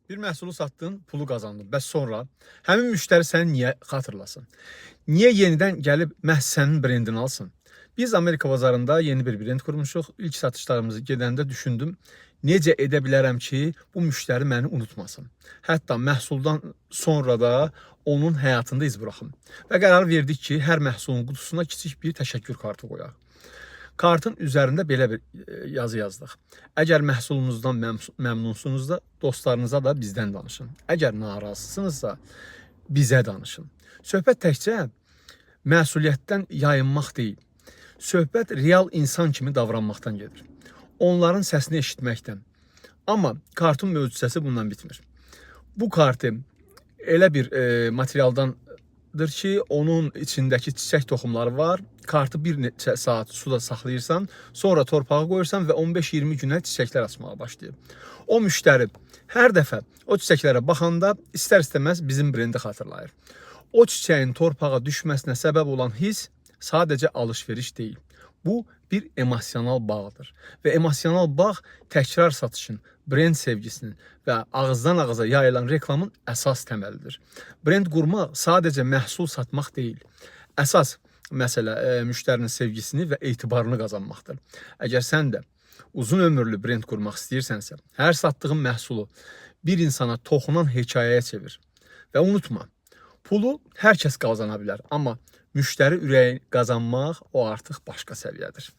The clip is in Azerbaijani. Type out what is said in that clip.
Bir məhsulu satdın, pulu qazandın. Bəs sonra həmin müştəri səni niyə xatırlasın? Niyə yenidən gəlib məhz sənin brendini alsın? Biz Amerika bazarında yeni bir brend qurmuşuq. İlk satışlarımızı gedəndə düşündüm, necə edə bilərəm ki, bu müştəri məni unutmasın. Hətta məhsuldan sonra da onun həyatında iz buraxım. Və qərar verdik ki, hər məhsulun qutusuna kiçik bir təşəkkür kartı qoyaq. Kartın üzərində belə bir yazı yazdıq. Əgər məhsulunuzdan məmnunsunuzsa, dostlarınıza da bizdən danışın. Əgər narazısınızsa, bizə danışın. Söhbət təkcə məsuliyyətdən yayınmaq deyil. Söhbət real insan kimi davranmaqdan gedir. Onların səsini eşitməkdən. Amma kartın möcüzəsi bundan bitmir. Bu kartı elə bir materialdandır ki, onun içindəki çiçək toxumları var. Kartı bir neçə saat suda saxlayırsan, sonra torpağa qoyursan və 15-20 günə çiçəklər açmağa başlayır. O müştəri hər dəfə o çiçəklərə baxanda istər-istəməz bizim brendi xatırlayır. O çiçəyin torpağa düşməsinə səbəb olan his sadəcə alış-veriş deyil. Bu bir emosional bağdır və emosional bağ təkrar satışın, brend sevgisinin və ağızdan ağıza yayılan reklamın əsas təməlidir. Brend qurmaq sadəcə məhsul satmaq deyil. Əsas məsələ müştərinin sevgisini və etibarını qazanmaqdır. Əgər sən də uzun ömürlü brend qurmaq istəyirsənsə, hər satdığın məhsulu bir insana toxunan hekayəyə çevir. Və unutma, pulu hər kəs qazana bilər, amma müştəri ürəyi qazanmaq o artıq başqa səviyyədir.